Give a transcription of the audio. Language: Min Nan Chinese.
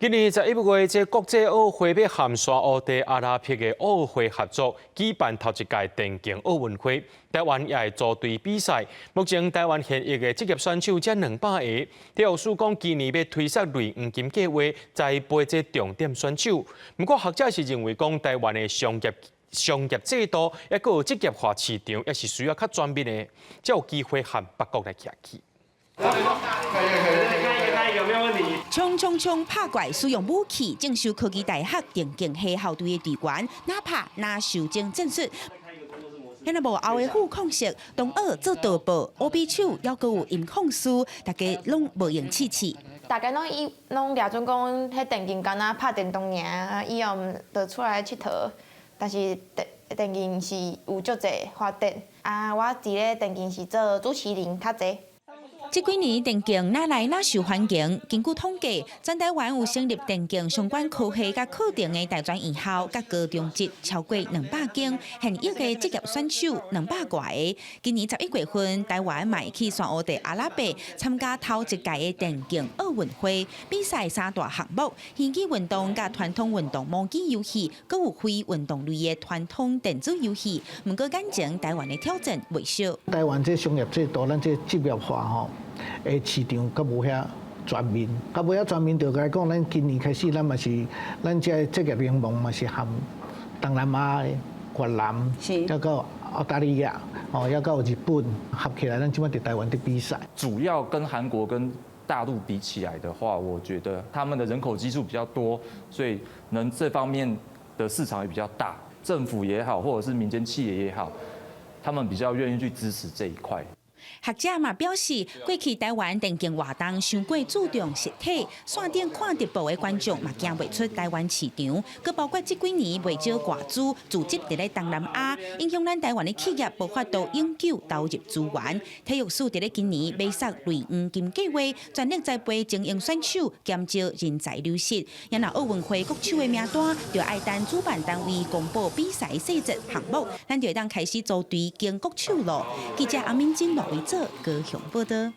今年11月，這國際奧會欲和沙烏地阿拉伯的奧會合作舉辦頭一屆電競奧運會，台灣也會組隊比賽。目前台灣現役的職業選手才200个，體育署講今年欲推捒類黃金計畫，栽培這重點選手。毋過學者是認為講台灣的商業制度，抑閣有職業化市場，也是需要較全面的，才有機會和別國來徛起。衝衝衝拍怪，使用武器，正修科技大學電競系校隊的隊員，哪拍哪修正戰術。遐若無後的副控色，東奧做導播，烏比手，猶閣有音控師，大家攏無閒試試。大家攏以攏掠準講，彼電競敢若拍電動爾，以後就出來𨑨迌。但是電競是有足濟發展。啊，我佇咧電競是做主持人較濟。這幾年電競哪來哪受歡迎？根據統計，全台灣有成立電競相關科系佮課程的大專院校佮高中職超過200間，現役的職業選手200外个。今年11月份，台灣嘛會去沙烏地阿拉伯參加頭一屆的電競奧運會，比賽三大項目：競技運動佮傳統運動模擬遊戲，閣有非運動類的傳統電子遊戲。毋過眼前台灣的挑戰袂少。台灣這商業制度，咱這職業化吼的市場，閣無遐全面，閣無遐全面，就來講，咱今年開始，咱嘛是，咱這職業聯盟嘛是含東南亞、越南，抑閣澳大利亞，哦，抑閣日本合起來，咱這擺佇台灣佇比賽。主要跟韓國跟大陸比起來的話，我覺得他們的人口基數比較多，所以能這方面的市場也比較大。政府也好，或者是民間企業也好，他們比較願意去支持這一塊。學者嘛表示，過去台灣電競活動傷過注重實體，線頂看直播的觀眾嘛驚袂出台灣市場，閣包括這幾年袂少外資組織佇咧東南亞，影響咱台灣的企業無法度永久投入資源。體育署佇咧今年欲捒類黃金計畫，全力栽培精英選手，減少人才流失。若奧運會國手的名單，就愛等主辦單位公布比賽細節項目，咱就會當開始組隊競國手囉。記者阿敏珍、羅維做高雄報道。